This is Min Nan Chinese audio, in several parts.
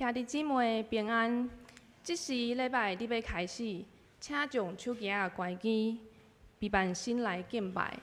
兄弟姊妹平安，這時禮拜得欲開始，請將手機仔關機，備辦心來敬拜。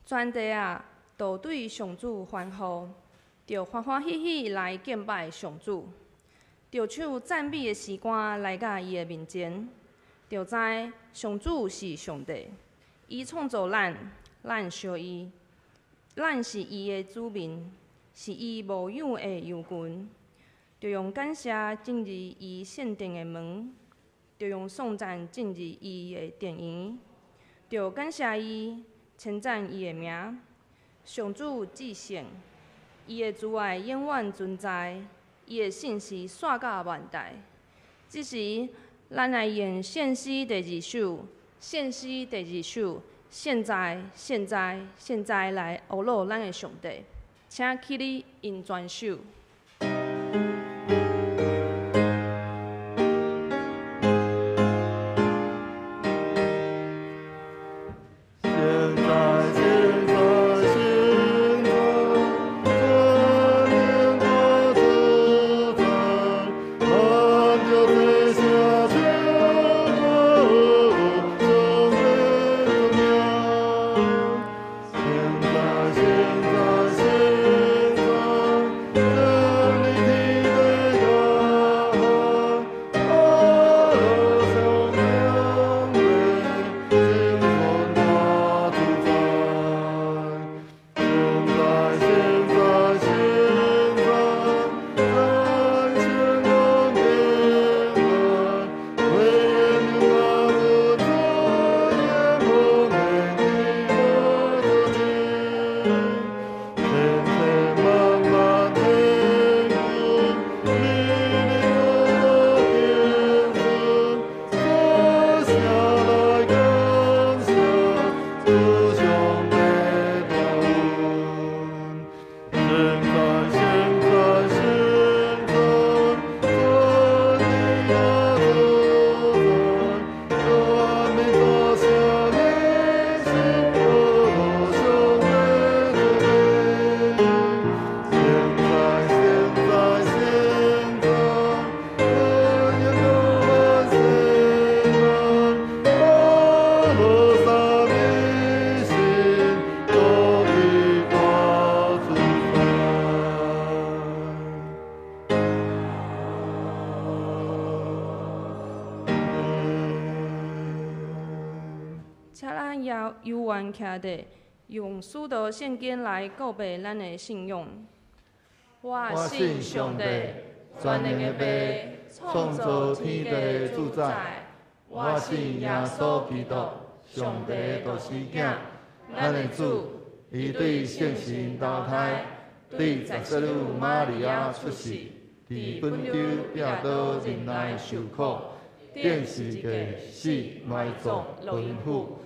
全地啊，都對上主歡呼，著歡歡喜喜來敬拜上主，著唱讚美的詩歌來到伊的面前，著知上主是上帝，伊創造咱，咱屬伊，咱是伊的子民，是伊牧養的羊群，著用感謝進入伊聖殿的門，著用頌讚進入伊的殿院，著感謝伊，稱讚伊的名。上主至聖，伊的慈愛永遠存在，伊的信實紲到萬代。這時，咱來用獻詩第二首，獻詩第二首，現在，現在，現在來呵咾咱的上帝，請起立用全手。現在，現在，現在。請咱也猶原徛佇用使徒聖經來告白咱的信仰。我信上帝，全能的父，創造天地的主宰。我信耶穌基督，上帝獨生囝，咱的主，伊對聖神投胎，對十聖女瑪利亞出世，佇本丟彼拉多忍耐受苦，釘十字架死埋葬落陰府，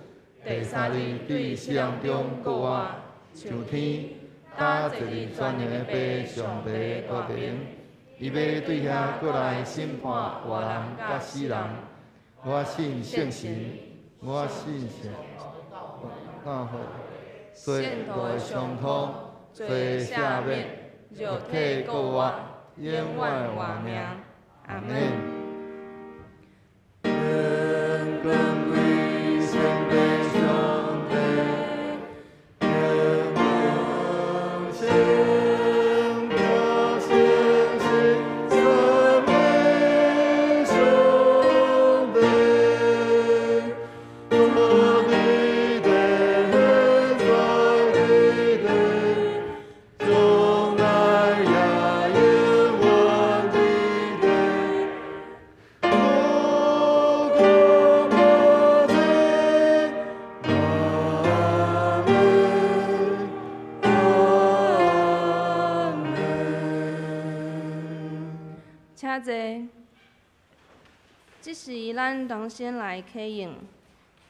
第三日對死人中復活，上天，搭坐佇全能的父上帝大爿，伊欲對遐閣來審判活人佮死人。我信聖神，我信聖教會，罪惡相通，罪赦免，肉體復活，永遠活命。阿門。願光歸聖父上帝，願聖父聖神三位上帝，坐佇地在佇地，將來也永遠佇地。無窮無盡，阿門，阿門。請坐。這時，咱同先來啟應，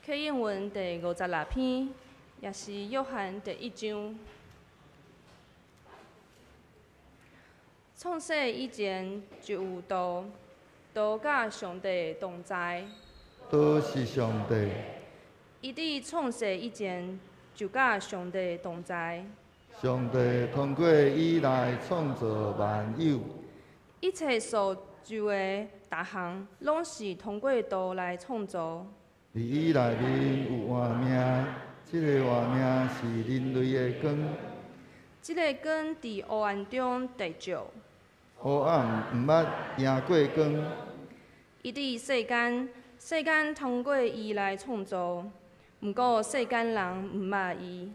啟應文第56篇，也是約翰第一章。創世以前就有道，道佮上帝同在。道是上帝。伊佇創世以前就佮上帝同在。上帝通過伊來創造萬有。一切所有的逐項，攏是通過道來創造。佇伊內面有活命，這个活命是人類的光。這个光佇黑暗中直照。黑暗毋捌贏過光。伊佇世間，世間通過伊來創造，毋過世間人毋捌伊。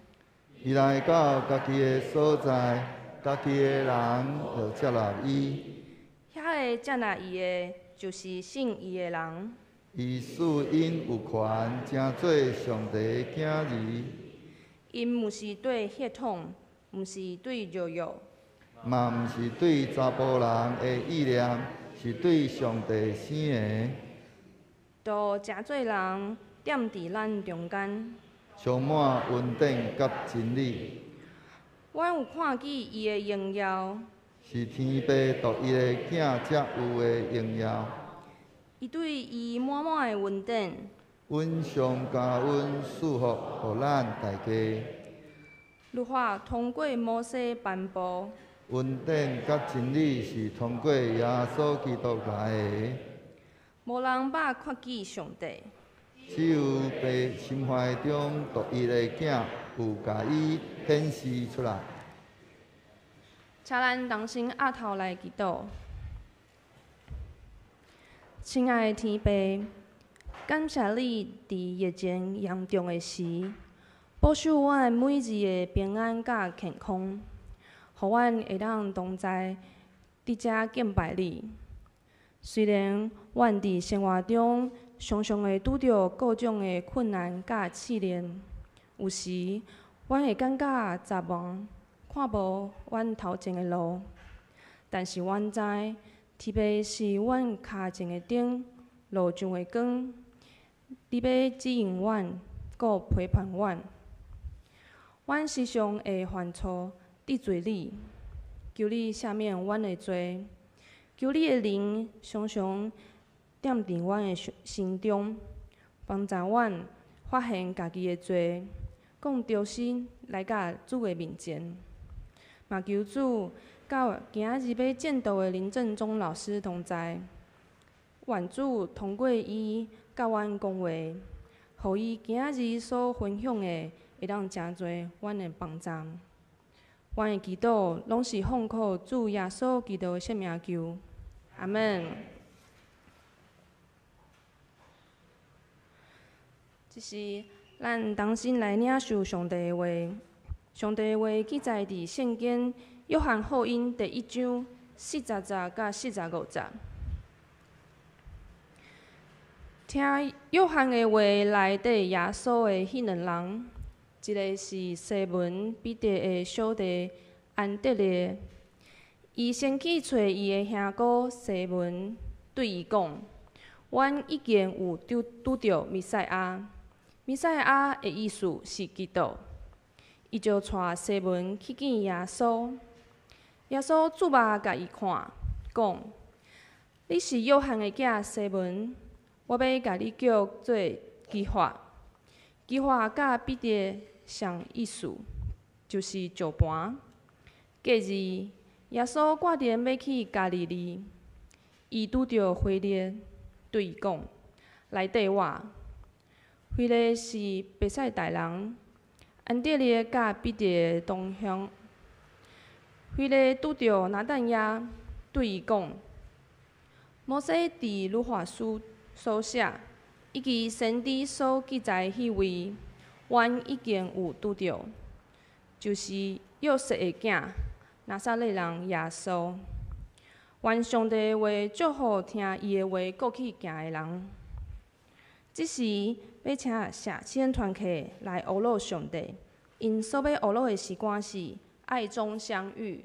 伊來到家己的所在，家己的人就接納伊。遐个接納伊的，就是信伊的人。伊賜𪜶有權，成做上帝的囝兒。𪜶毋是對血統，毋是對肉欲，嘛毋是對查埔人的意念，是對上帝生的。道成做人，踮佇咱中間，充滿恩典佮真理。阮有看見伊的榮耀，是天父獨一的囝才有的榮耀。伊對伊滿滿的恩典，阮上加阮賜福予咱大家。律法通過摩西頒布，恩典佮真理是通過耶穌基督來的。無人捌看見上帝。只有父心懷中獨一的囝有共伊顯示出來。請咱同心徛頭來祈禱。親愛的天父，感謝你佇疫情嚴重的時，保守阮每日的平安佮健康，予阮會當同在佇遮敬拜你。雖然阮佇生活中常常會拄著各種的困難佮試煉，有時阮會感覺絕望，看無阮頭前的路。但是阮知，天父是阮跤前的燈，路上的光。你欲指引阮，閣陪伴阮。阮時常會犯錯，得罪你，求你赦免阮的罪。求你的靈常常踮佇阮的心中，幫助阮發現家己的罪，講著實來到主的面前。嘛求主佮今仔日欲證道的林正宗老師同在，願主通過伊佮阮講話，予伊今仔日所分享的會當誠濟阮的幫助。阮的祈禱攏是奉靠主耶穌基督的聖名求，阿門。這是咱同心來領受上帝的話。上帝的話記載佇聖經約翰福音第一章40節佮45節。聽約翰的話來綴耶穌的彼兩人，一个是西門彼得的小弟安德烈。伊先去揣伊的兄哥西門，對伊講：阮已經有拄拄著彌賽亞。彌賽亞的意思是基督。伊就帶西門去見耶穌。耶穌注目共伊看，講：你是約翰的囝西門，我欲共你叫做基法。基法佮彼得仝意思，就是石盤。過日，耶穌決定欲去加利利，伊拄著腓力，對伊講：來綴我。腓力是伯賽大人，安德烈佮彼得的同鄉。腓力拄著拿但業，對伊講：摩西佇律法書所寫，以及先知所記載彼位，阮已經有拄著，就是約瑟的囝，拿撒勒人耶穌。願上帝的話祝福聽伊的話閣去行的人。這時，欲請謝千團客來呵咾上帝，𪜶所欲呵咾的詩歌是《愛中相遇》。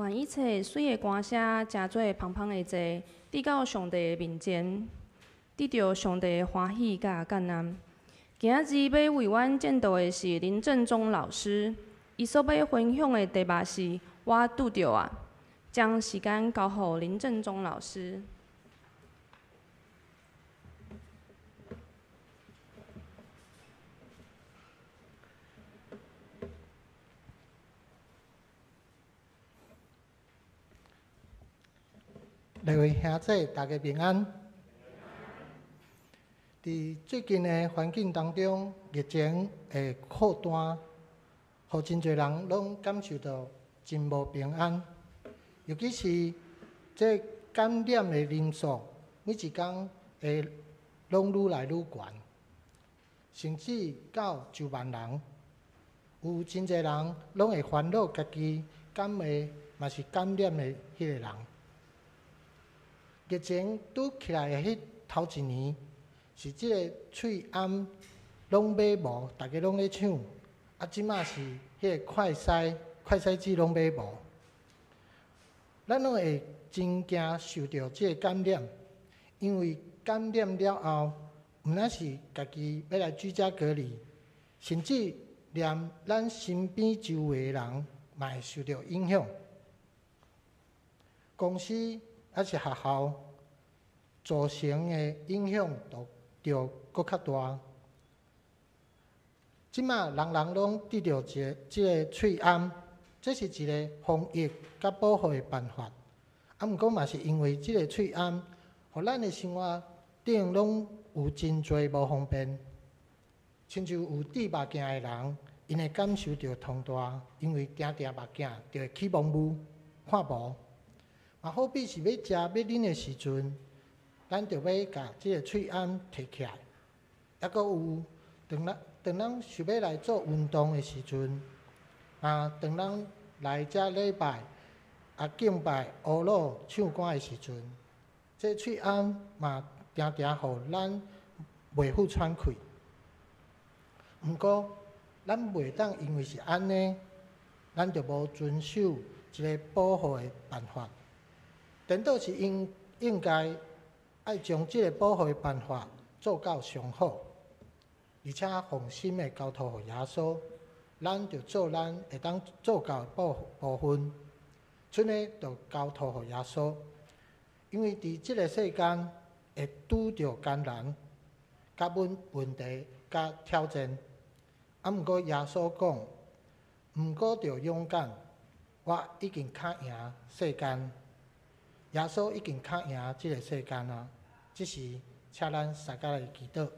願一切媠的歌聲，成做芳芳的祭，遞到上帝的面前，得著上帝的歡喜佮感恩。今仔日欲為阮證道的是林振中老師，伊所欲分享的題目是我拄著啊，將時間交予林振中老師。各位兄姊，大家平安。佇最近的環境當中，疫情的擴大，予真濟人攏感受到真無平安。尤其是這感染的人數，每一工會攏愈來愈懸，甚至到上萬人。有真濟人攏會煩惱家己敢會嘛是感染的彼个人。疫情拄起來的彼頭一年，是這个喙罨攏買無，大家攏咧搶。啊，這馬是彼个快篩、快篩紙攏買無。咱攏會真驚受著這个感染，因為感染了後，毋但是家己欲來居家隔離，甚至連咱身邊周圍的人嘛會受著影響。公司抑是學校造成的影響就閣較大。這馬人人攏得著一个這个喙罨，這是一个防疫佮保護的辦法。啊，毋過嘛是因為這个喙罨，予咱的生活頂攏有真濟無方便。親像有戴目鏡的人，𪜶會感受著通大，因為定定目鏡就會起蒙霧，看無。嘛好比是欲食欲啉的時陣，咱著欲共這个喙罨提起來。抑閣有，當咱當咱想欲來做運動的時陣，啊，當咱來遮禮拜啊敬拜、阿魯唱歌的時陣，這喙罨嘛定定予咱袂赴喘氣。毋過，咱袂當因為是按呢，咱就無遵守一个保護的辦法。顛倒是應應該愛將這个保護的辦法做到上好，而且放心的交託予耶穌，咱就做咱會當做到的部部分，剩的就交託予耶穌。因為佇這个世間會拄著艱難、佮問問題、佮挑戰。啊，毋過耶穌講，毋過著勇敢，我已經較贏世間。耶穌已經較贏這个世間啊！這時，請咱三家來祈禱。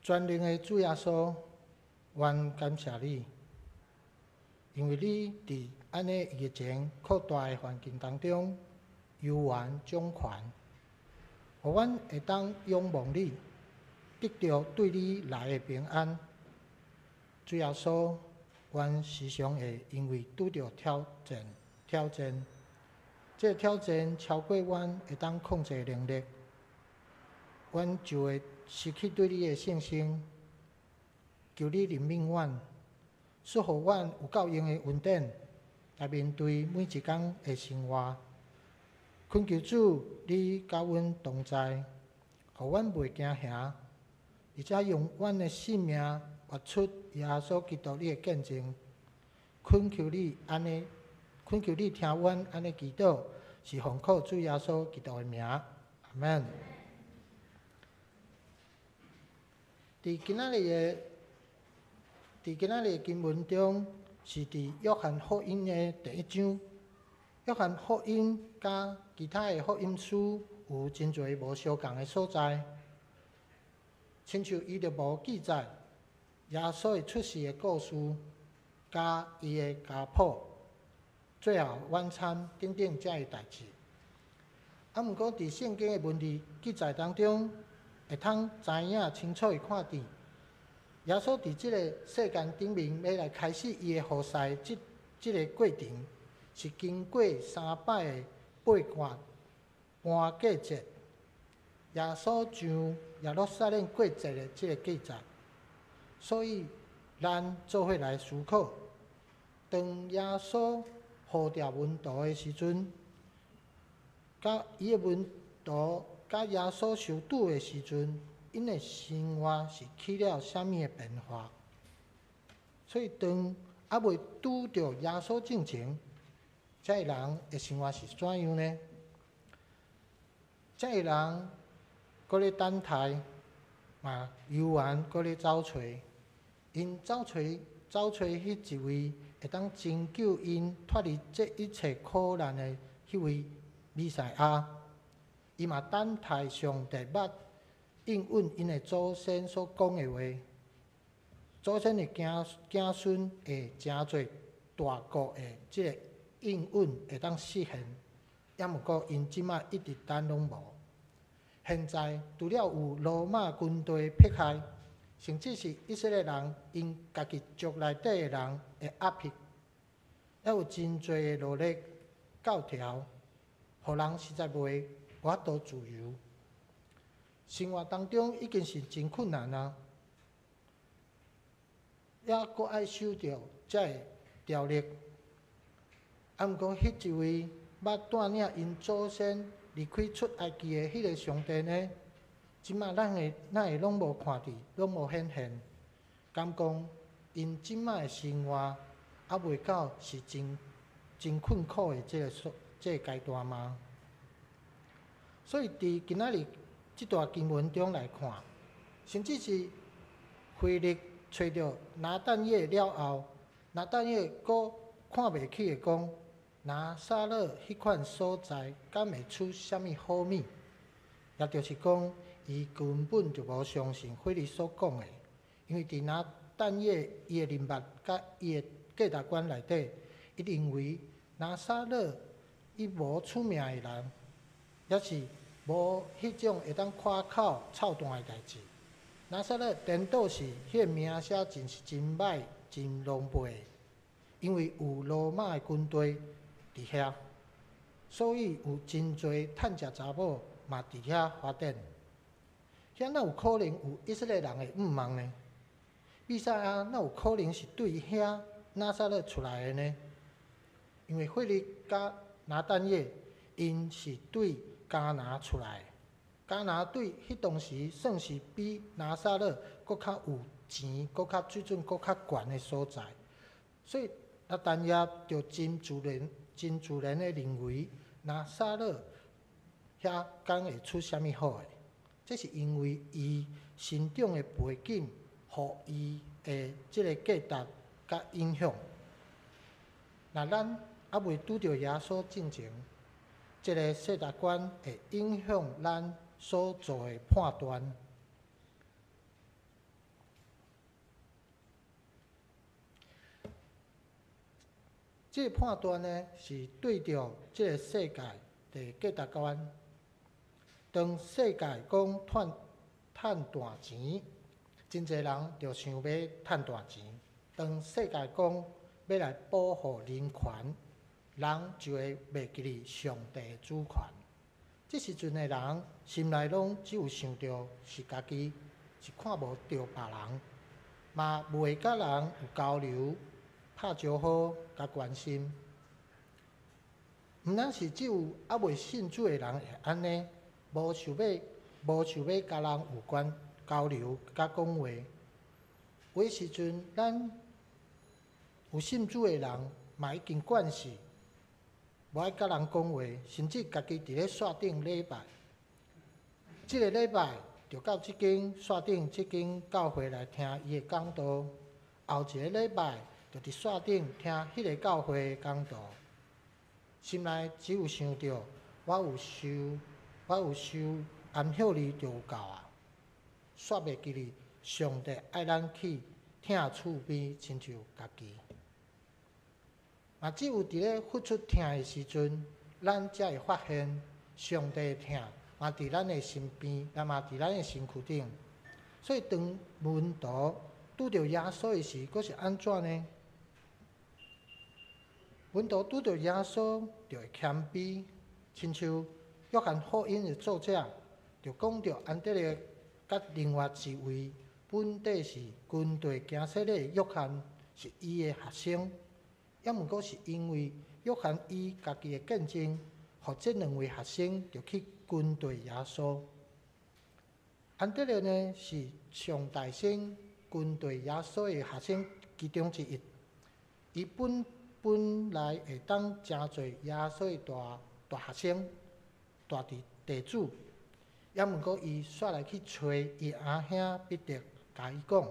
全能的主耶穌，阮感謝你，因為你佇按呢疫情擴大的環境當中，猶原掌權，予阮會當仰望你，得著對你來的平安。主耶穌，阮時常會因為拄著挑戰，挑戰，這個挑戰超過阮會當控制的能力，阮就會失去對你的信心。求你憐憫阮，賜予阮有夠用的恩典來面對每一工的生活。懇求主，你佮阮同在，予阮袂驚嚇，而且用阮的性命活出耶穌基督你的見證。懇求你按呢，懇求你聽阮按呢祈禱，是奉靠主耶穌基督的名，阿們。佇今仔日的，佇今仔日的經文中，是佇約翰福音的第一章。約翰福音佮其他的福音書有真濟無相仝的所在，親像伊就無記載耶穌的出世的故事，佮伊的家譜、最後晚餐等等這个代誌。啊，毋過佇聖經的文字記載當中，會通知影清楚的看見，耶穌佇這个世間頂面欲來開始伊的服侍，這這个過程是經過三擺的八卦搬過節，耶穌上耶路撒冷過節的這个記載。所以咱做伙來思考，當耶穌呼召門徒的時陣，佮伊的門徒佮耶穌相拄的時陣，𪜶的生活是起了啥物的變化？所以當猶未拄著耶穌進前，這个人的生活是怎樣呢？這个人閣咧等待，嘛猶原閣咧走揣，𪜶走揣走揣彼一位會當拯救𪜶脫離這一切苦難的彼位彌賽亞。伊嘛等待上帝捌應允𪜶的祖先所講的話，祖先的子子孫會成做大國的這个應允會當實現，猶毋過𪜶這馬一直等攏無。現在除了有羅馬軍隊迫害，甚至是以色列人𪜶家己族內底的人的壓迫，猶有真濟的努力教條，予人實在袂無法度自由。生活當中已經是真困難啊，猶閣愛守著這个條例。啊，毋過彼一位捌帶領𪜶祖先離開出埃及的彼个上帝呢？這馬咱會哪會攏無看著，攏無顯現？敢講𪜶這馬的生活猶未到是真真困苦的這个所這个階段嗎？所以佇今仔日這段經文中來看，甚至是腓力揣著拿但業了後，拿但業閣看袂起的講，拿撒勒彼款所在，敢會出啥物好物？也就是講，伊根本就無相信腓力所講的，因為佇拿但業伊的人脈佮伊的價值觀內底，伊認為拿撒勒伊無出名的人，抑是無彼種會當誇口操蛋的代誌。拿撒勒顛倒是彼个名聲真是真歹、真狼狽，因為有羅馬的軍隊佇遐，所以有真濟趁食查某嘛佇遐發展。遐哪有可能有以色列人的向望呢？彌賽亞哪有可能是對遐拿撒勒出來的呢？因為腓力佮拿但業，𪜶是對迦拿出來的。迦拿對彼當時算是比拿撒勒閣較有錢、閣較水準、閣較懸的所在，所以拿但業就真自然、真自然的認為拿撒勒遐敢會出啥物好的？這是因為伊成長的背景，予伊的這个價值佮影響。若咱猶未拄著耶穌進前，這个世界觀會影響咱所做的判斷。這个判斷呢，是對著這个世界的價值觀。當世界講趁趁大錢，真濟人就想欲趁大錢。當世界講欲來保護人權，人就會袂記得上帝的主權。這時陣的人心內攏只有想著是家己，是看無著別人，嘛袂佮人有交流、拍招呼、佮關心。毋但是只有猶未信主的人會按呢，無想欲無想欲佮人有關交流、佮講話。有的時陣，咱有信主的人嘛已經慣勢，無愛佮人講話，甚至家己佇咧煞頂禮拜。這个禮拜就到這間煞頂這間教會來聽伊的講道，後一个禮拜就佇煞頂聽彼个教會的講道。心內只有想著我有收，我有收安息日就有夠啊，煞袂記得上帝愛咱去疼厝邊，親像家己。嘛，只有佇咧付出疼的時陣，咱才會發現上帝的疼嘛佇咱的身邊，也嘛佇咱的身軀頂。所以當門徒拄著耶穌的時，閣是按怎呢？門徒拄著耶穌就會謙卑，親像約翰福音的作者就講著安德烈佮另外一位本本底是跟隨行洗禮的約翰是伊的學生，抑毋過是因為約翰伊家己的見證，予這兩位學生就去跟隨耶穌。安德烈呢是上大先跟隨耶穌的學生其中之一，伊本來會當成做耶穌的大大學生、大弟弟子，抑毋過伊煞來去揣伊阿兄彼得，共伊講：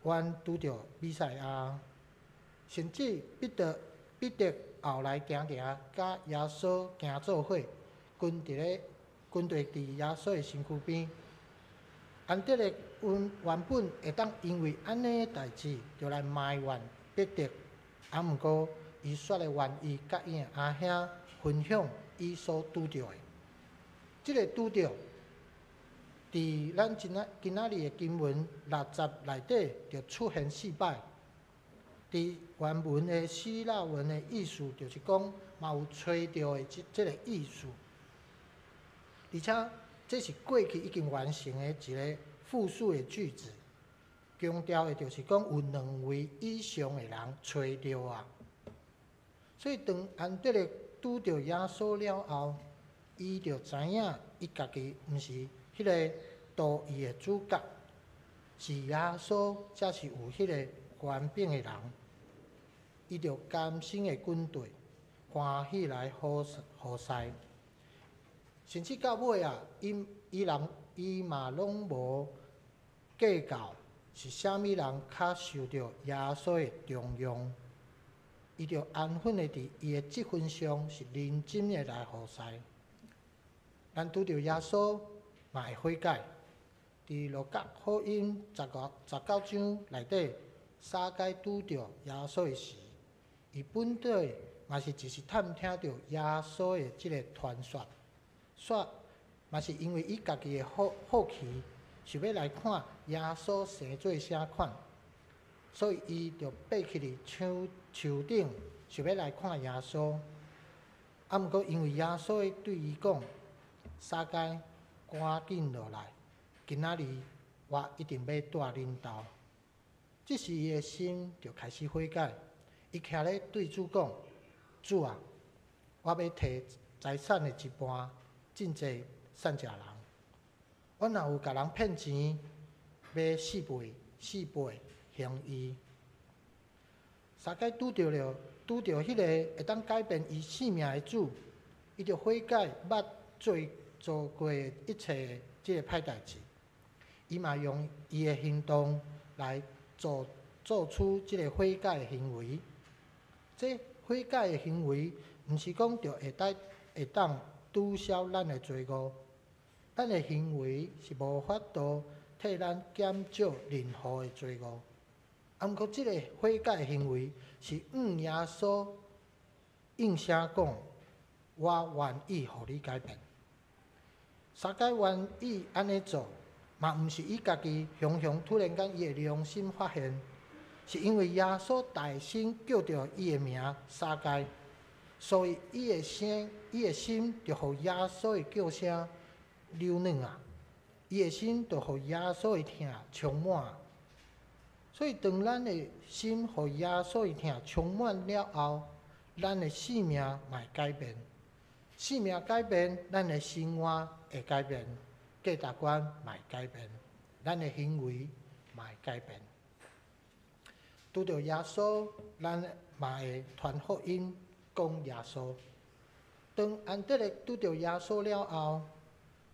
阮拄著彌賽亞。甚至彼得後來定定佮耶穌行做伙，跟佇佇耶穌的身軀邊。安德烈原本會當因為按呢代誌，就來埋怨彼得，啊，毋過伊煞來願意佮伊的阿兄分享伊所拄著的。這个拄著，佇咱今仔日的經文六節內底就出現四擺。佇原文的希臘文的意思，就是講嘛有揣著的這个意思。而且這是過去已經完成的一个複數的句子，強調的就是講有兩位以上的人揣著啊。所以當安德烈拄著耶穌了後，伊就知影伊家己毋是彼个渡伊的主角，是耶穌才是有彼个權柄的人。伊就甘心的跟隨，歡喜來服侍。甚至到尾啊，伊伊人伊嘛攏無計較是啥物人較受著耶穌的重用，伊就安分的佇伊的職分上是認真的來服侍。咱拄著耶穌嘛會悔改。佇路加福音19章內底，撒該拄著耶穌的時，伊本底嘛是只是探聽著耶穌的這个傳說，煞嘛是因為伊家己的好奇，想欲來看耶穌生做啥款，所以伊就爬起佇樹頂，想欲來看耶穌。啊，毋過因為耶穌對伊講：撒該，趕緊落來，今仔日我一定欲蹛恁兜。這時伊的心就開始悔改，伊徛咧對主講：主啊，我欲提財產的一半賑濟散食人。我若有共人騙錢，欲四倍還伊。撒該拄著彼个會當改變伊性命的主，伊就悔改捌做過的一切這个歹代誌。伊嘛用伊的行動來做出這个悔改的行為。這悔改的行為，毋是講著會當抵消咱的罪惡。咱的行為是無法度替咱減少任何的罪惡。啊，毋過這个悔改的行為是向耶穌應聲講：我願意予你改變。撒該願意按呢做，嘛毋是伊家己雄雄突然間伊的良心發現，是因為耶穌大聲叫著伊的名撒該，所以伊的心就予耶穌的叫聲扭軟啊！伊的心就予耶穌的疼充滿。所以當咱的心予耶穌的疼充滿了後，咱的性命嘛會改變。性命改變，咱的生活會改變，價值觀嘛會改變，咱的行為嘛會改變。拄著耶穌，咱嘛會傳福音，講耶穌。當安德烈拄著耶穌了後，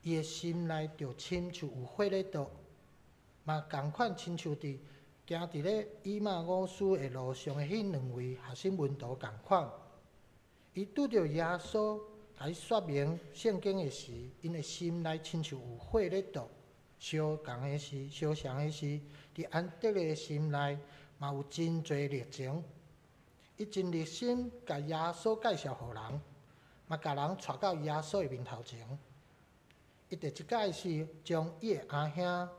伊的心內就親像有火咧著，嘛仝款親像佇行佇咧以馬忤斯的路上的彼兩位學生門徒仝款。伊拄著耶穌，共伊說明聖經的時，𪜶的心內親像有火咧著。相像的是，佇安德烈的心內嘛有真濟熱情。伊真熱心共耶穌介紹予人，嘛共人帶到耶穌的面頭前。伊第一擺是將伊的阿兄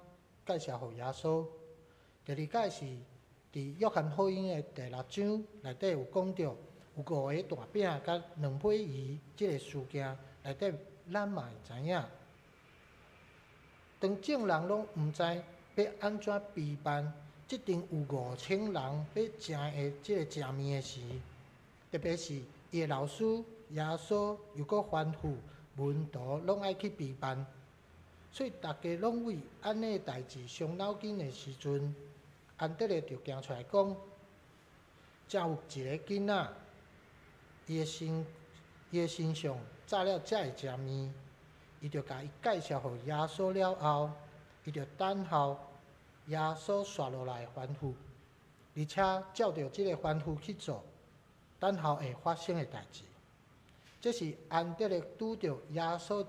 介紹予耶穌，第二擺是佇約翰福音的第六章內底有講著有五个大餅佮兩尾魚這个事件內底，咱嘛會知影。當眾人攏毋知欲按怎備辦這陣有5000人欲食的這个食麵的時，特別是伊的老師耶穌又閣吩咐門徒攏愛去備辦，所以逐家攏為按呢代誌傷腦筋的時陣，安德烈就行出來講：遮有一个囡仔，伊的身上紮了遮會食麵，伊就共伊介紹予耶穌了後，伊就等候耶穌紲落來吩咐，而且照著這个吩咐去做，等候會發生的代誌。這是安德烈拄著耶穌，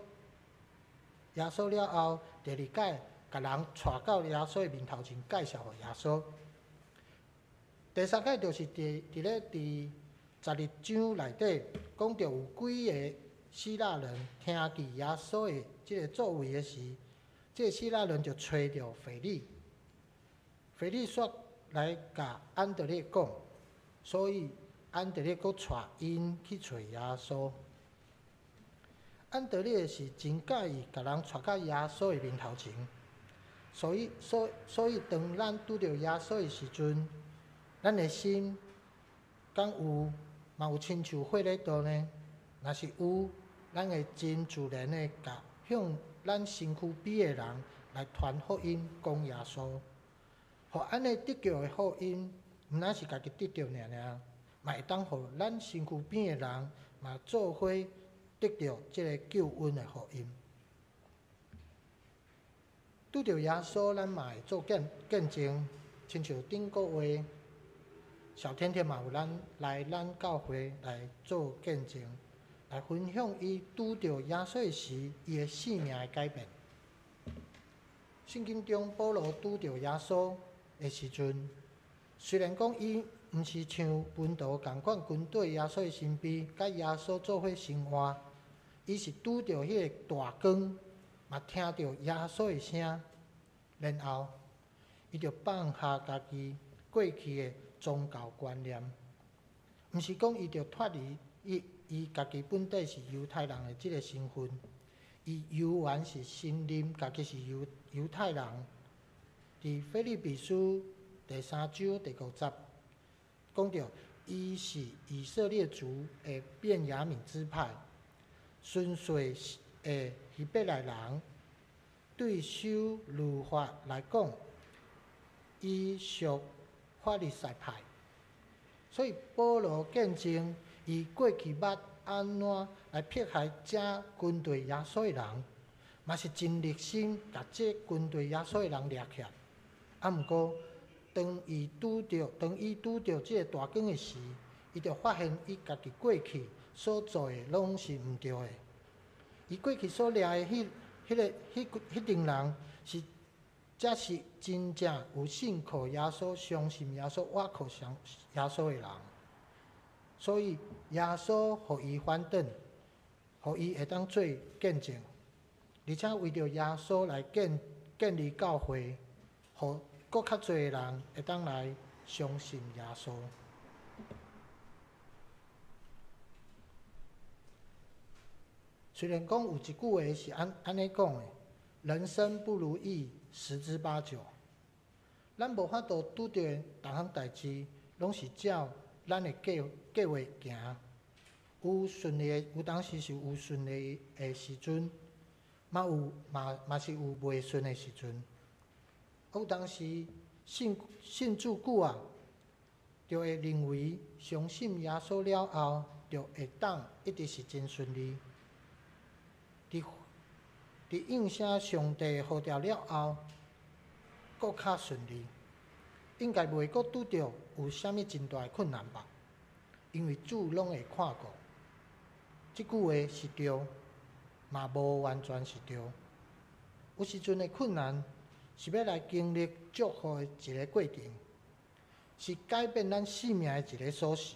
耶穌了後，第二擺共人帶到耶穌的面頭前，介紹予耶穌。第三擺就是佇12章內底講著有幾个希臘人聽見耶穌的這个作為的時，這个希臘人就揣著腓利，腓利煞來共安德烈講，所以安德烈閣帶𪜶去揣耶穌。安德烈是真佮意共人帶到耶穌的面頭前，所以當咱拄著耶穌的時陣，咱的心敢有嘛有親像火咧刀呢？若是有，咱會真自然的共向咱身軀邊的人來傳福音，講耶穌。予按呢得救的福音，毋但是家己得著爾爾，嘛會當予咱身軀邊的人嘛做伙得著這个救恩的福音。拄著耶穌，咱嘛會做見證，親像頂個月，小甜甜嘛有咱來咱教會來做見證，來分享伊拄著耶穌時，伊的生命的改變。聖經中保羅拄著耶穌的時陣，雖然講伊毋是像門徒仝款跟綴耶穌的身邊，佮耶穌做伙生活，伊是拄著彼个大光，嘛聽著耶穌的聲，然後伊就放下家己過去的宗教觀念，毋是講伊就脫離伊家己本底是猶太人的這个身份，伊猶原是承認家己是猶太人。佇腓立比書第三章第五節講著，伊是以色列族的便雅憫支派，順序的希伯來人。對守律法來講，伊屬法利賽派。所以保羅見證，伊過去捌按怎來迫害這跟隨耶穌的人，嘛是真熱心，共這跟隨耶穌的人掠起來。啊，毋過當伊拄著這个大光的時，伊就發現伊家己過去所做的攏是毋對的。伊過去所掠的彼彼個彼彼陣人是，才是真正有信靠耶穌、相信耶穌、倚靠耶穌的人。所以耶穌予伊反轉，予伊會當做見證，而且為著耶穌來建立教會，予閣較濟的人會當來相信耶穌。雖然講有一句話是按呢講的，人生不如意十之八九。咱無法度拄著的逐項代誌，攏是照咱的計劃行。有順利的，有當時是有順利的時陣，嘛是有袂順的時陣。有當時信主久啊，就會認為相信耶穌了後，就會當一直是真順利。佇應聲上帝呼召了後，閣較順利，應該袂閣拄著有啥物真大的困難吧？因為主攏會看顧。這句話是對，嘛無完全是對。有時陣的困難是欲來經歷祝福的一个過程，是改變咱生命的一个鎖匙。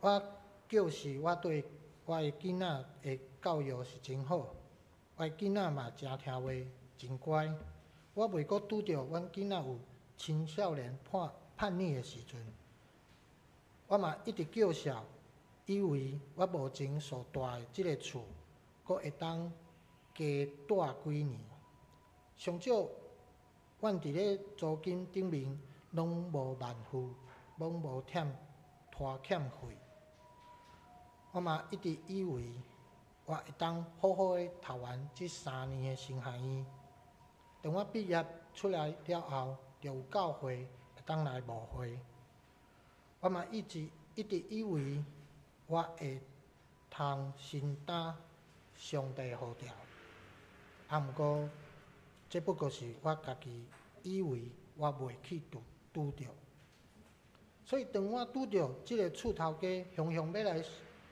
我就是我對我的囡仔的教育是真好，我的囡仔嘛誠聽話，真乖。我袂閣拄著阮囡仔有青少年叛逆的時陣。我嘛一直叫囂，以為我目前所蹛的這个厝，閣會當加蹛幾年。上少，阮佇咧租金頂面攏無萬付，攏無忝拖欠費。我嘛一直以為我會當好好的讀完這3年的神學院。當我畢業出來了後，就有教會會當來牧會。我嘛一直一直以為我會通承擔上帝呼召，啊，毋過這不過是我家己以為我袂去拄拄著。所以當我拄著這个厝頭家雄雄欲來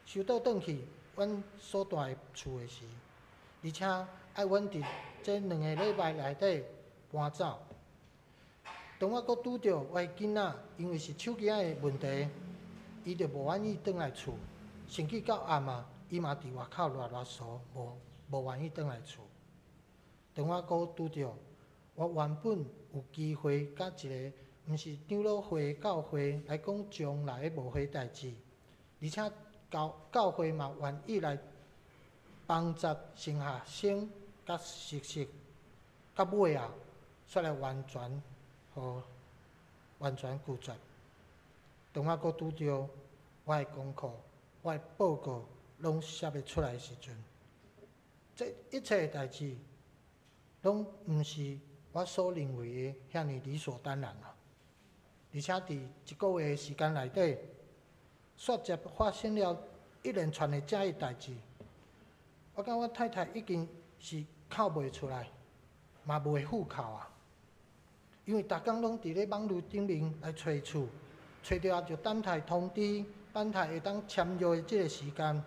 收倒轉去阮所蹛的厝的時，而且愛阮佇這2個禮拜內底搬走。當我閣拄著我的囡仔，因為是手機仔的問題，伊就無願意轉來厝，甚至到暗啊，伊嘛佇外口囉囉嗦，無願意轉來厝。當我閣拄著，我原本有機會佮一個毋是長老會的教會來講將來的牧會代誌，而且教教會嘛願意來幫助神學生佮實習，到尾啊，煞來完全予完全拒絕。當我閣拄著我的功課、我的報告攏寫欲出來的時陣，這一切的代誌攏毋是我所認為的遐爾理所當然啊！而且佇一個月的時間內底，煞接發生了一連串的這个代誌，我佮我太太已經是哭袂出來，嘛袂赴哭啊！因為逐工攏佇咧網路頂面來揣厝，揣著啊就等待通知，等待會當簽約的這个時間。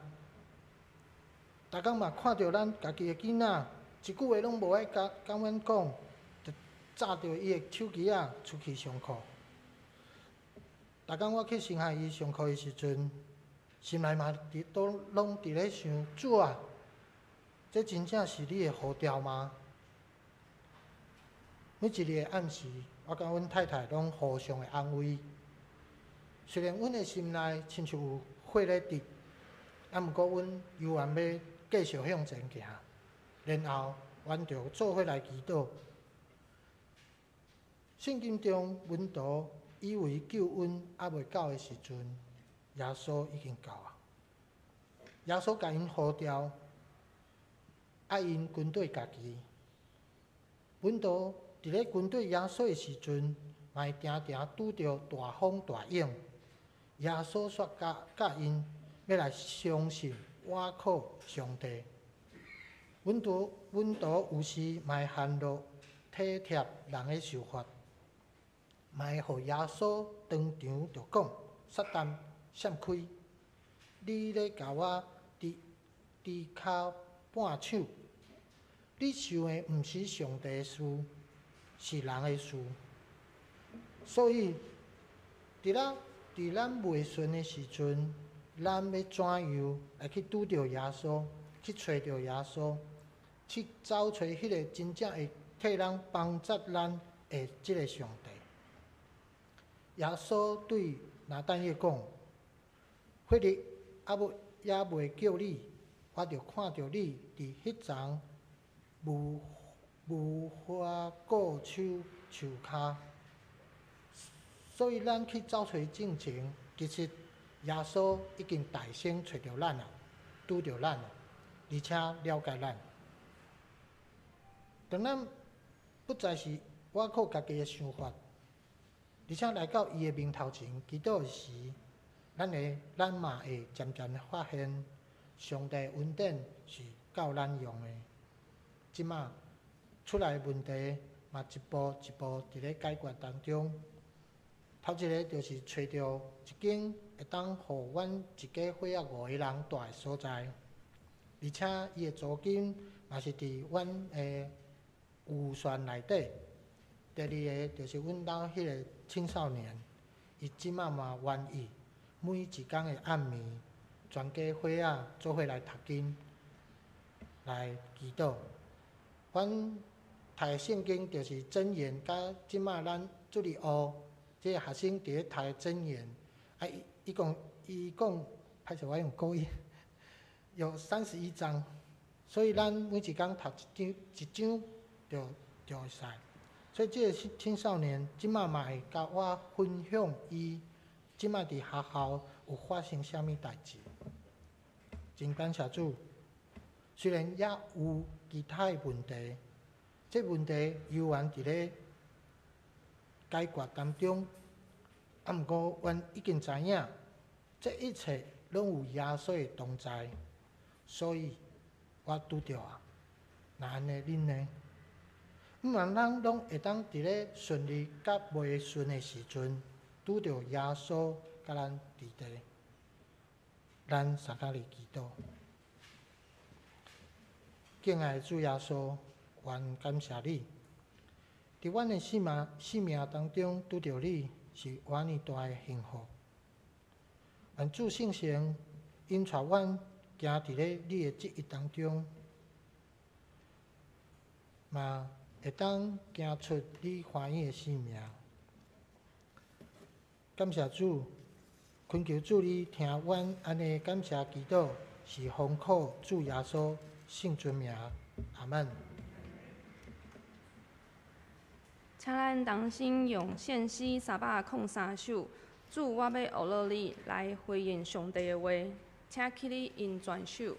逐工嘛看著咱家己的囡仔，一句話攏無愛共共阮講，就紮著伊的手機仔出去上課。逐工我去神學院上課的時陣，心內嘛佇都攏佇咧想：主啊，這真正是你的呼召嗎？每一日的暗時，我佮阮太太攏互相的安慰。雖然阮的心內親像有火咧佇，啊，毋過阮猶原欲繼續向前行。然後，阮就做伙來祈禱。聖經中，門徒以為救恩猶未到的時陣，耶穌已經到啊。耶穌共𪜶呼召，愛𪜶跟綴家己。門徒佇咧跟綴耶穌的時陣，嘛會定定拄著大風大湧。耶穌煞教教𪜶欲來相信、倚靠上帝。門徒有時嘛會陷入體貼人的想法，嘛會予耶穌當場就講：撒旦，閃開！你咧共我豬豬跤絆手，你想的毋是上帝的事，是人的事。所以，佇咱袂順的時陣，咱欲怎樣來去拄著耶穌，去揣著耶穌，去找揣彼个真正會替咱幫助咱的這个上帝？耶穌對拿但業講：腓力猶未叫你，我就看著你佇彼叢無花果樹樹跤。所以咱去找揣進前，其實耶穌已經大先揣著咱啊，拄著咱啊，而且了解咱。當咱不再是倚靠家己的想法，而且來到伊的面頭前祈禱時，咱嘛會漸漸發現，上帝恩典是夠咱用的。這馬出來的問題嘛一步一步佇咧解決當中。頭一个就是揣著一間會當予阮一家伙仔五個人蹛的所在，而且伊的租金嘛是佇阮的預算內底。第二个就是阮兜彼个青少年，伊這馬嘛願意每一工的暗暝，全家伙仔做伙來讀經、來祈禱。阮讀的聖經就是箴言，佮這馬咱主日學這个學生佇咧讀的箴言。啊，伊講，歹勢我用國語，有31章，所以咱每一工讀一章，一章就就會使。所以這个青少年這馬嘛會佮我分享伊這馬佇學校有發生啥物代誌。真感謝主，雖然猶有其他的問題，這問題猶原佇咧解決當中。啊，毋過阮已經知影，這一切攏有耶穌的同在，所以我拄著啊。若按呢，恁呢？毋茫咱攏會當佇咧順利佮袂順的時陣，拄著耶穌佮咱佇佇。咱三跤來祈禱。敬愛的主耶穌，阮感謝你，佇阮的生命當中拄著你，是偌爾大的幸福。願主聖神引帶阮行佇咧你的旨意當中，嘛會當行出你歡喜的生命。感謝主，懇求主你聽阮按呢感謝祈禱，是奉靠主耶穌聖尊名，阿門。請咱同心用獻詩303首，主，我欲學樂你來回應上帝的話，請起立𪜶全首。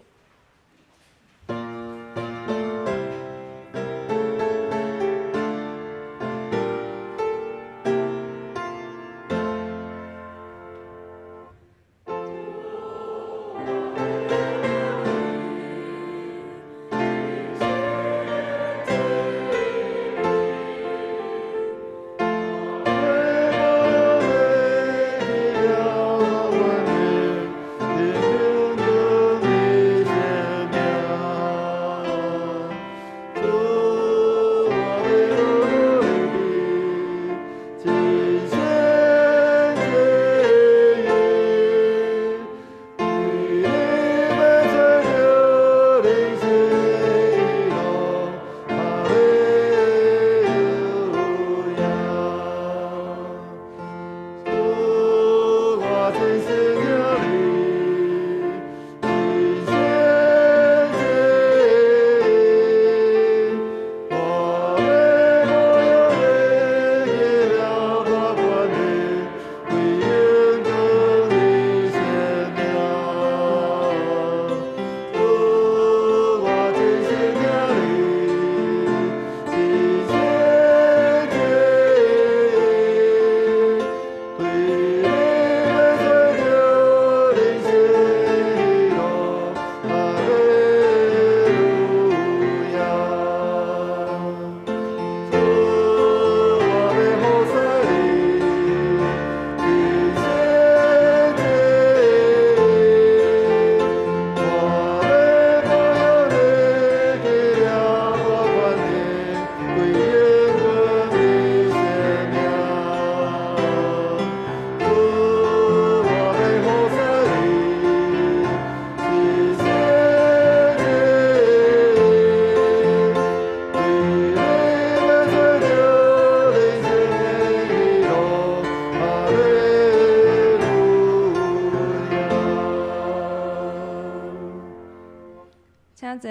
請坐。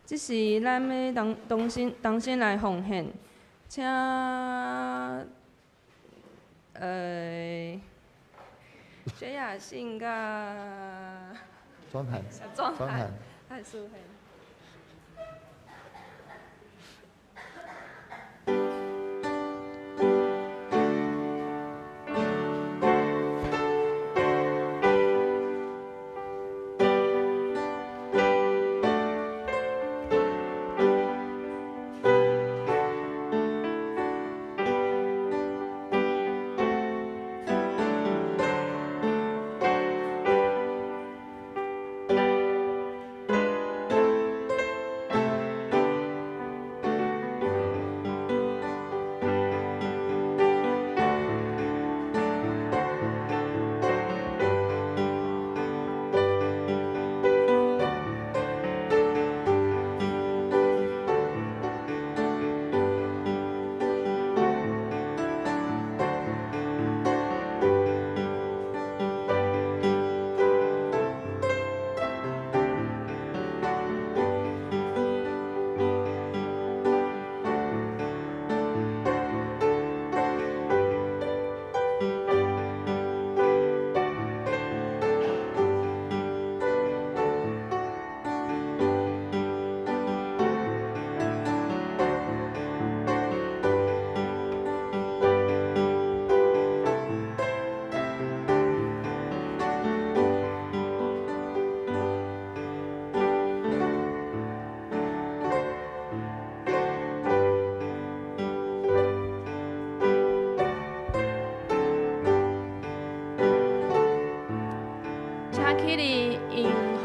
這時咱欲同心來奉獻，請薛雅信佮莊涵，莊涵，來司獻。主，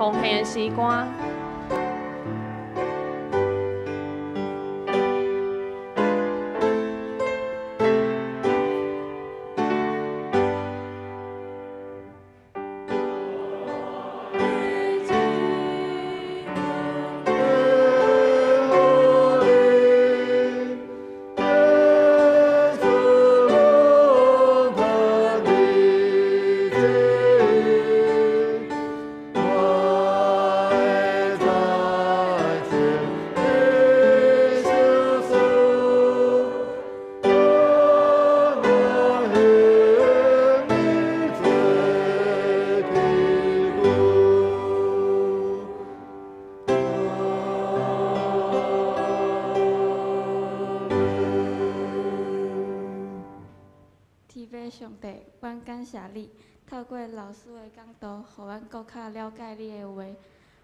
奉献的诗歌。透过老师的讲道，予阮阁较了解你的话。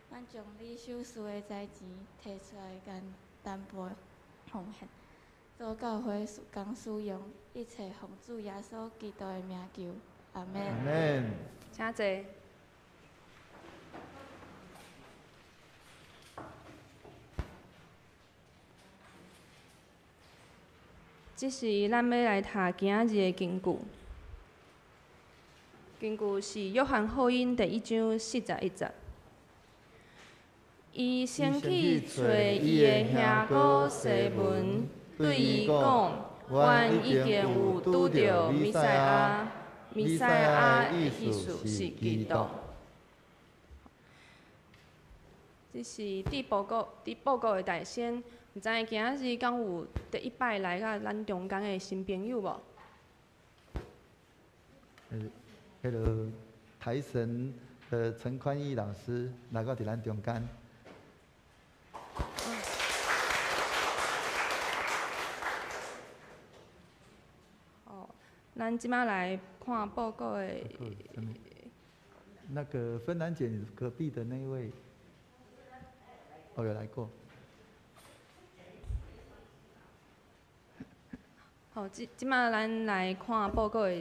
阮将你守事的财钱提出来，共担保奉献，做教会事工使用，一切奉主耶稣基督的名求，阿门。阿门。请坐。这是咱欲来读今仔日的经句。经句是约翰福音第一章41节。伊先去揣伊的兄哥西门，对伊讲：阮已经有拄著弥赛亚，弥赛亚的意思是基督。这是伫报告，伫报告的大先，毋知影今仔日敢有第一摆来到咱中间的新朋友无？彼个台神的陈宽义老师来到伫咱中间。哦，咱这摆来看报告的。那个芬兰姐，你隔壁的那位，哦，有来过。好，这摆咱来看报告的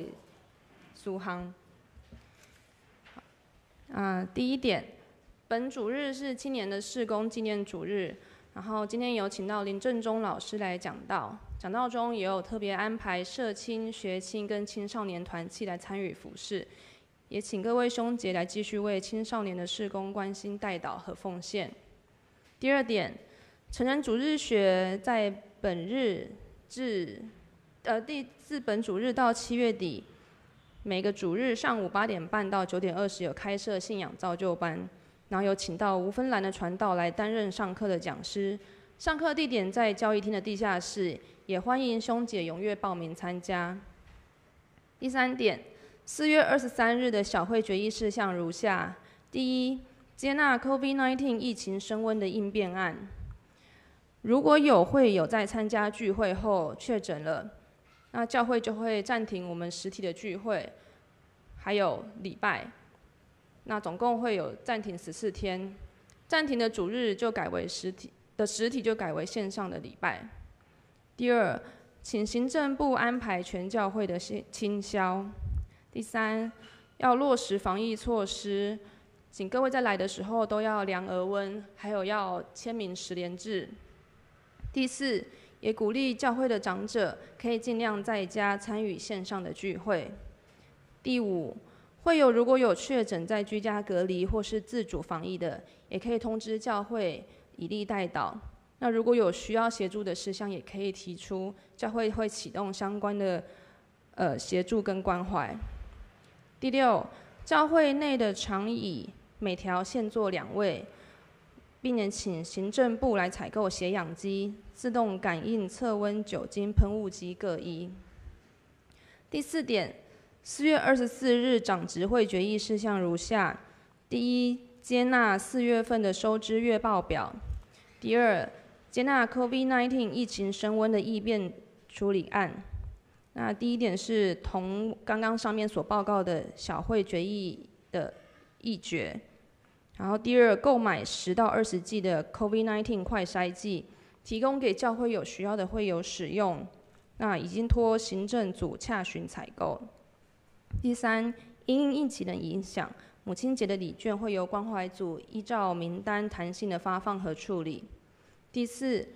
事项。第一点，本主日是青年的事工纪念主日，然后今天有请到林正中老师来讲道，讲道中也有特别安排社青、学青跟青少年团契来参与服事，也请各位兄姐来继续为青少年的事工关心代祷和奉献。第二点，成人主日学在本日至自本主日到7月底。每个主日上午8点半到9点20有开设信仰造就班，然后有请到吴芬兰的传道来担任上课的讲师。上课地点在教义厅的地下室，也欢迎兄姐踊跃报名参加。第三点，4月23日的小会决议事项如下：第一，接纳 COVID-19 疫情升温的应变案。如果有会友在参加聚会后确诊了，那教会就会暂停我们实体的聚会，还有礼拜。那总共会有暂停14天，暂停的主日就改为实体的实体就改为线上的礼拜。第二，请行政部安排全教会的清消。第三，要落实防疫措施，请各位在来的时候都要量额温，还有要签名10连制。第四，也鼓励教会的长者可以尽量在家参与线上的聚会。第五，会友如果有确诊在居家隔离或是自主防疫的，也可以通知教会以利代祷。那如果有需要协助的事项，也可以提出，教会会启动相关的协助跟关怀。第六，教会内的长椅每条限坐2位，并且请行政部来采购血氧机、自动感应测温酒精喷雾机各一。第四点，4月24日长执会决议事项如下：第一，接纳4月份的收支月报表；第二，接纳 COVID-19 疫情升温的异变处理案。那第一点是同刚刚上面所报告的小会决议的议决。然后第二，购买10到20剂的 COVID-19 快筛剂，提供给教会有需要的会友使用。那已经托行政组洽询采购。第三，因疫情的影响，母亲节的礼券会由关怀组依照名单弹性的发放和处理。第四，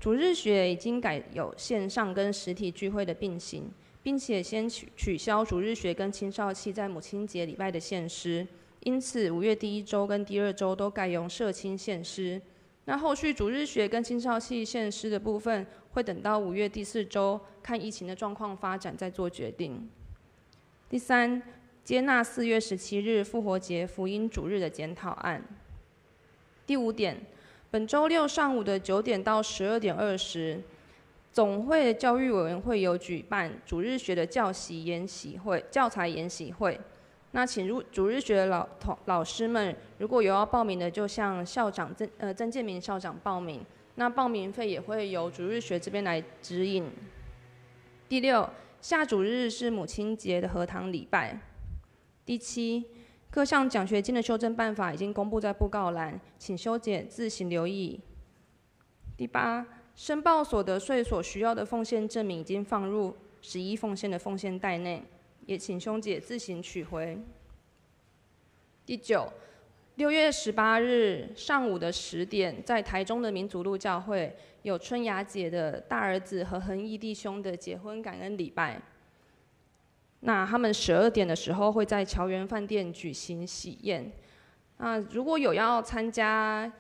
主日学已经改有线上跟实体聚会的并行，并且先取消主日学跟青少期在母亲节礼拜的献诗，因此5月第一周跟第二周都改用社青献诗。那后续主日学跟青少期献诗的部分，会等到5月第四周看疫情的状况发展再做决定。第三，接纳4月17日复活节福音主日的检讨案。第五点，本周六上午的9点到12点20，总会教育委员会有举办主日学的教习研习会、教材研习会。那请入主日学的老师们，如果有要报名的，就向校长曾建明校长报名。那报名费也会由主日学这边来指引。第六，下主日是母亲节的合堂礼拜。第七，各项奖学金的修正办法已经公布在布告栏，请修姐自行留意。第八，申报所得税所需要的奉献证明已经放入十一奉献的奉献袋内，也请兄姐自行取回。第九，6月18日上午的10点，在台中的民族路教会有春雅姐的大儿子何恒义弟兄的结婚感恩礼拜。那他们12点的时候会在侨园饭店举行喜宴。那如果有要参加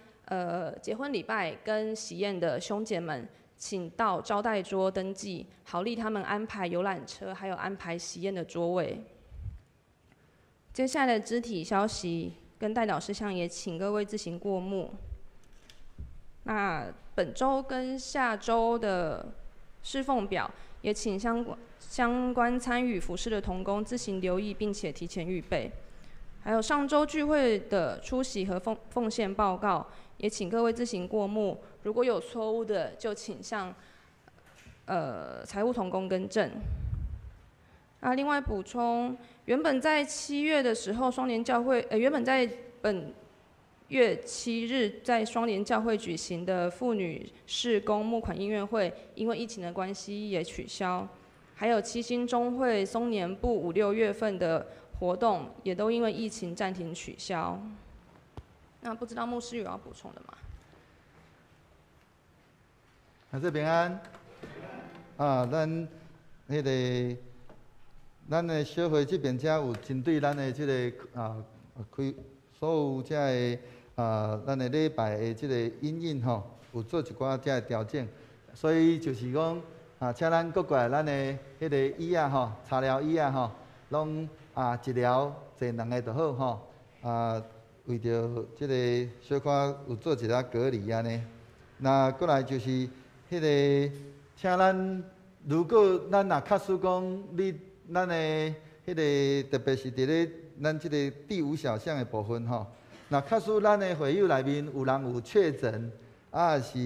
结婚礼拜跟喜宴的兄姐们，请到招待桌登记，好利他们安排游览车，还有安排喜宴的桌位。接下来的肢体消息跟代祷事项也请各位自行过目。那本周跟下周的侍奉表，也请相关参与服事的同工自行留意，并且提前预备。还有上周聚会的出席和奉献报告，也请各位自行过目。如果有错误的，就请向财务同工更正。啊，另外补充，原本在7月的时候，双联教会原本在本月7日在双联教会举行的妇女事工募款音乐会，因为疫情的关系也取消。还有七星中会松年部五六月份的活动，也都因为疫情暂停取消。那不知道牧师有要补充的吗？还是平安。啊，咱的小会这边遮有针对咱的这个啊开所有遮个啊，咱的礼拜的这个因应吼，有做一寡遮个调整，所以就是讲啊，请咱各过咱的彼个椅仔吼，茶寮椅仔吼，攏啊一寮坐两个就好吼，啊，为著这个小可有做一下隔离按呢。那过来就是彼个，请咱如果咱若确实讲你咱的彼个，特别是伫咧咱这个第五小巷的部分吼，若确实咱的会友内面有人有确诊，啊是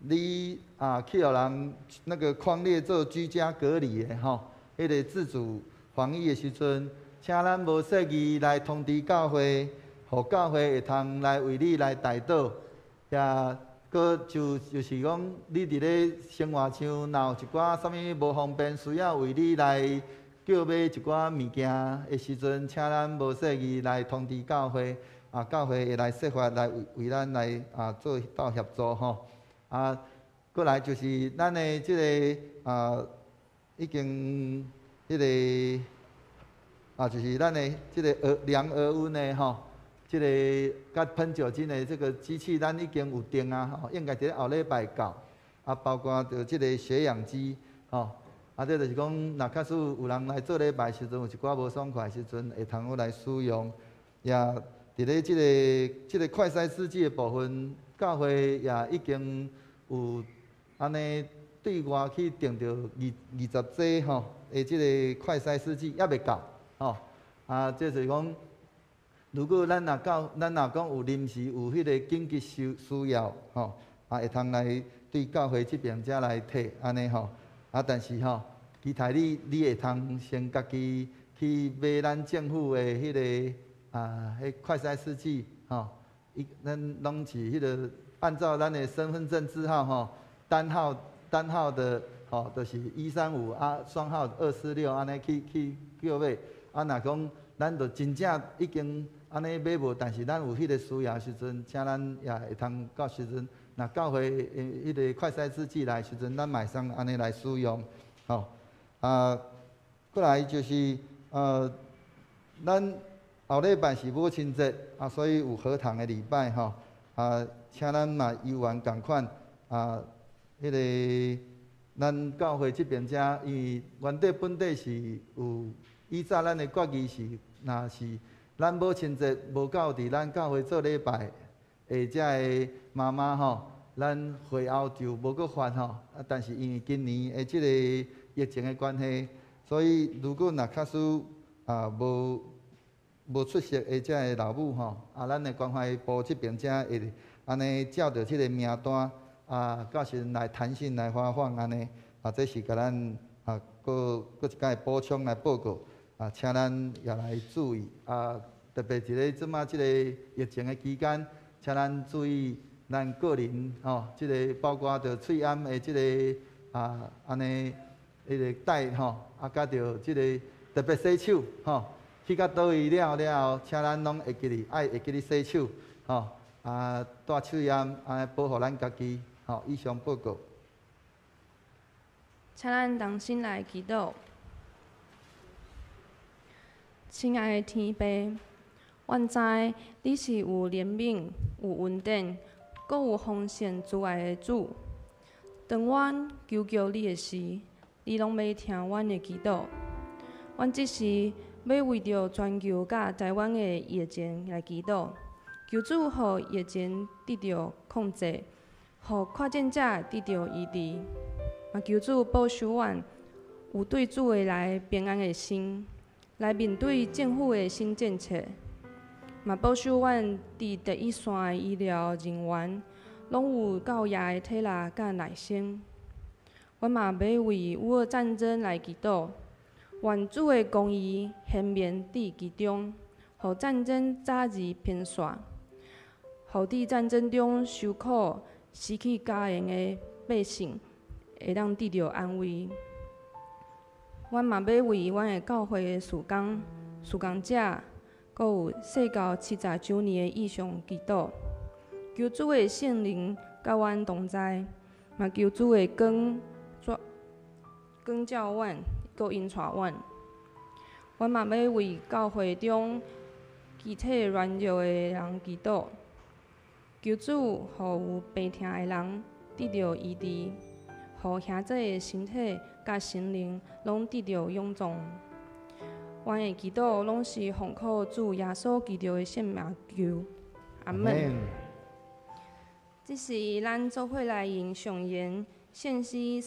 你啊去予人那个匡列做居家隔离的吼，彼个自主防疫的时阵，请咱无细腻来通知教会，予教会会通来为你来代祷，也阁就是讲，你伫咧生活上若有一寡啥物无方便，需要为你来叫买一寡物件的时阵，请咱无细腻来通知教会，啊，教会会来设法来为咱来啊做到协助吼。啊，过来就是咱的这个啊，已经彼个啊，就是咱的这个量额温的吼，这个佮喷酒精的这个机器，咱已经有订啊，吼，应该伫咧后礼拜到。啊，包括著这个血氧机，吼，啊，这就是讲，若假使有人来做礼拜时阵，有一寡无爽快的时阵，会通好来使用。也伫咧这个快筛试剂的部分，教会也已经有按呢对外去订著20剂吼的这个快筛试剂，犹未到，吼。啊，这就是讲，如果咱若讲有临时有彼个紧急需要，吼，啊，会通来对教会这边遮来提按呢吼。啊，但是吼，期待你会通先家己去买咱政府的彼个啊，彼快筛试剂，吼，伊咱拢是彼个按照咱的身份证字号吼，单号的吼，就是135啊，双号246按呢去叫买。啊，若讲咱就真正已经啊，按呢買無，但是咱有彼个需要時陣，請咱也會通到時陣，若教會的彼个快篩試劑來時陣，咱嘛會使按呢來使用，吼。啊，過來就是咱後禮拜是母親節，啊，所以有合堂的禮拜吼，啊，請咱嘛猶原仝款，啊，彼个咱教會這邊遮，因為原底本底是有以早咱的決議是，若是咱母親節無到佇咱教會做禮拜的遮个媽媽吼，咱會後就無閣發吼。啊，但是因為今年的這个疫情的關係，所以如果若假使啊無出席的遮个老母吼，啊，咱的關懷部這邊遮會按呢照著這个名單啊，到時陣來彈性來發放按呢，啊，這是共咱啊，閣閣一擺補充來報告，啊，請咱也來注意啊，特別佇咧這馬這個疫情的期間，請咱注意咱個人吼，這个包括著喙罨的這个啊，按呢，彼个戴吼，啊，佮著這个特別洗手吼，去到佗位了了後，請咱攏會記得愛會記得洗手吼，啊，戴喙罨，按呢保護咱家己吼。以上報告。請咱同心來祈禱。親愛的天父，阮知你是有憐憫、有恩典、閣有豐盛慈愛的主。當阮求叫你的時，你攏欲聽阮的祈禱。阮這時欲為著全球佮台灣的疫情來祈禱，求主予疫情得著控制，予確診者得著醫治。嘛求主保守阮有對主的來平安的心，來面對政府的新政策。嘛保守阮佇第一線的醫療人員，攏有夠額的體力佮耐心。阮嘛欲為烏俄戰爭來祈禱，願主的公義顯明佇其中，予戰爭早日平息，予佇戰爭中受苦、失去家園的百姓會當得著安慰。阮嘛欲為阮的教會的事工、事工者，閣有細到70週年的異象祈禱，求主的聖靈佮阮同在，嘛求主的光光照阮，閣引帶阮。阮嘛欲為教會中肢體軟弱的人祈禱，求主予有病疼的人得著醫治，予兄弟的身體佮心靈攏得著勇壯。阮的祈禱攏是奉靠主耶穌基督的聖名求，阿們。這是咱做伙來吟誦言聖詩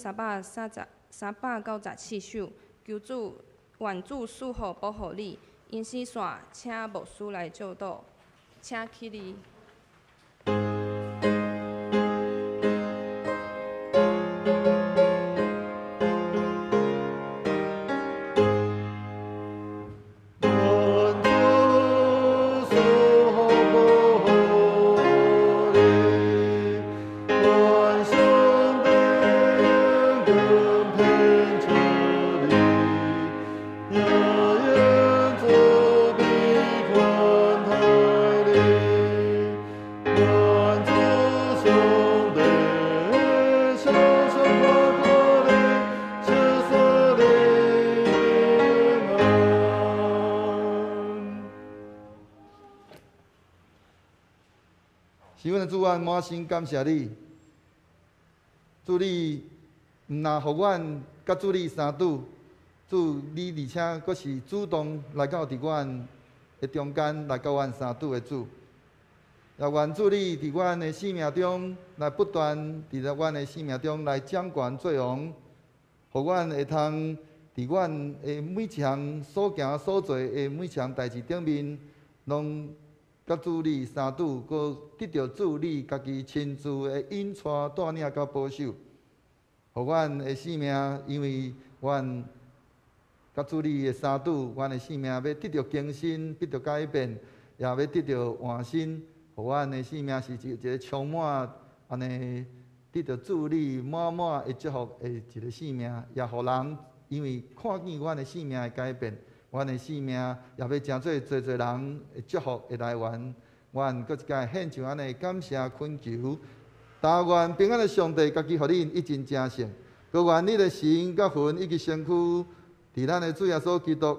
397首，求主願主賜福保護你。音詩煞，請牧師來祝禱，請起立。是阮的主，阮滿心感謝你。主你毋但予阮佮主你相拄，主你而且閣是主動來到佇阮的中間來佮阮相拄的主。也願主你佇阮的生命中來不斷佇咧阮的生命中來掌權作王，予阮會通佇阮的每一項所行所做的每一項代誌頂面，攏佮主你相拄，閣得著主你家己親自的引帶帶領佮保守，予阮的生命，因為阮佮主你的相拄，阮的生命欲得著更新，得著改變，也欲得著換新，予阮的生命是一個充滿按呢得著主你滿滿的祝福的一個生命，也予人因為看見阮的生命的改變，阮的性命也欲成做濟濟人的祝福的來源。阮閣一擺獻上按呢感謝懇求，但願平安的上帝家己予恁一盡成聖，閣願你的神佮魂以及身軀，佇咱的主耶穌基督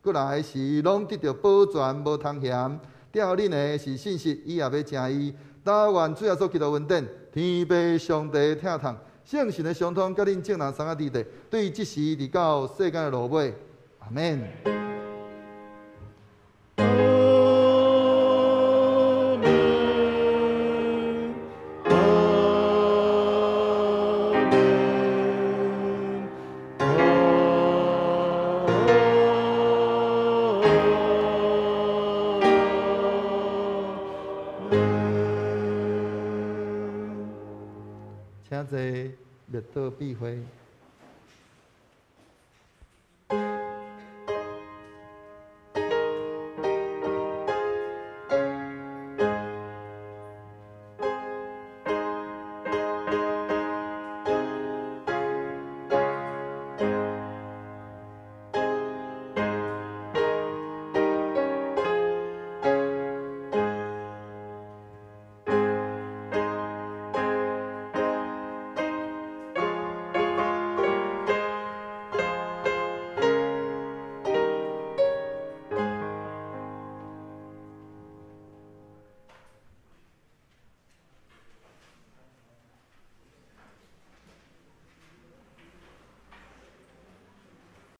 閣來時，攏得著保全無通嫌。疼予恁的是信實，伊也欲成伊。但願主耶穌基督恩典，天父上帝疼痛，聖神的相通，佮恁眾人三個弟弟，對這時直到世間的落尾，阿們。阿們，阿們，阿們。請坐，默禱閉會。